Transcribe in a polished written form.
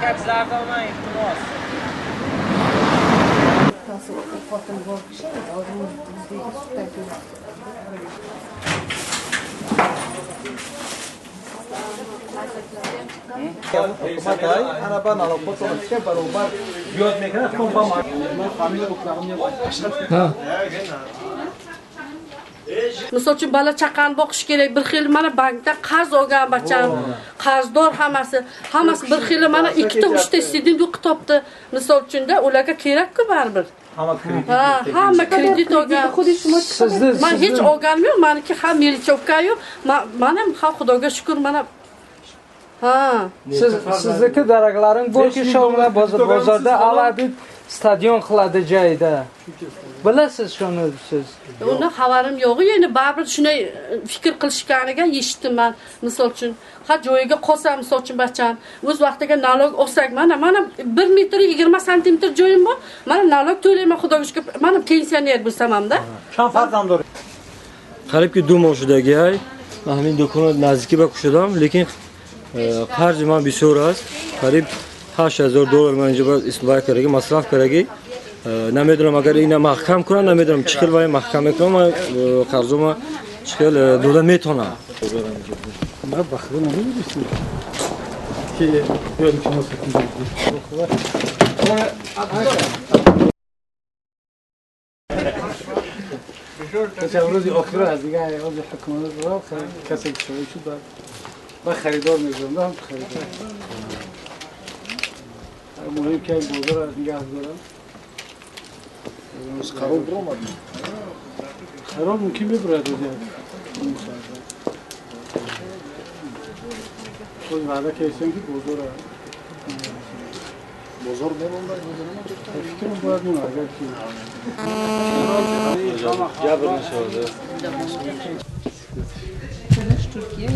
Aka, bizlarni olmang, iltimos. Misol uchun bola chaqani boqish kerak, bir xil mana bankda qarz olgan bacham, qarzdor hammasi, hammasi bir xil mana ikkita, uchta student o'qib topdi. Misol uchun-da ularga kerak-ku baribir. Hamma kredit. Ha, hamma kredit olgan. Men hech olganim yo'q, meniki ham melichevka-yu, men ham Xudoga shukr mana. Ha. Sizniki daraklaring borki shovla bozorda oladi, stadion qiladi joyida. Bilasiz shuni siz. Uni xabarim yo'q. Endi baribir shunday fikr qilishganiga eshitdim men. Misol uchun, ha joyiga qolsa, misol uchun bacham, o'z vaqtiga nalog olsak, mana 1 metr 20 santimetr joyim bor. Mana nalog to'layman, Xudoga shukr. Mana pensioner bo'lsam hamda. Чанд farzand bor? Qaribki 2 moh shudagi ay. Men ҳамин дӯконро наздикӣ ба кушодам, лекин қарзи ман бисёр аст. Қариб 8000 доллар ман инҷо бояд истифода кардаги, масраф кардаги. Намедонам агар ина маҳкам кунам, намедонам чӣ хел вай маҳкам мекунам, ман қарзома чӣ хел дода метавонам. Ман ба худо намедонистам ки илтимос рӯзи охир аз дигар рӯзи ҳукумат касе ки шоҳид шуд ба харидор мегузорам, харидор. Муҳим ки бозор аз нигаҳ дорам. Хароб ромад. Хароб мумкин бибурад як. Боз ваъда кардем ки бозор бозор мемонад. Фикрам бояд монад агар ки ҷабр нашавад. Türkiye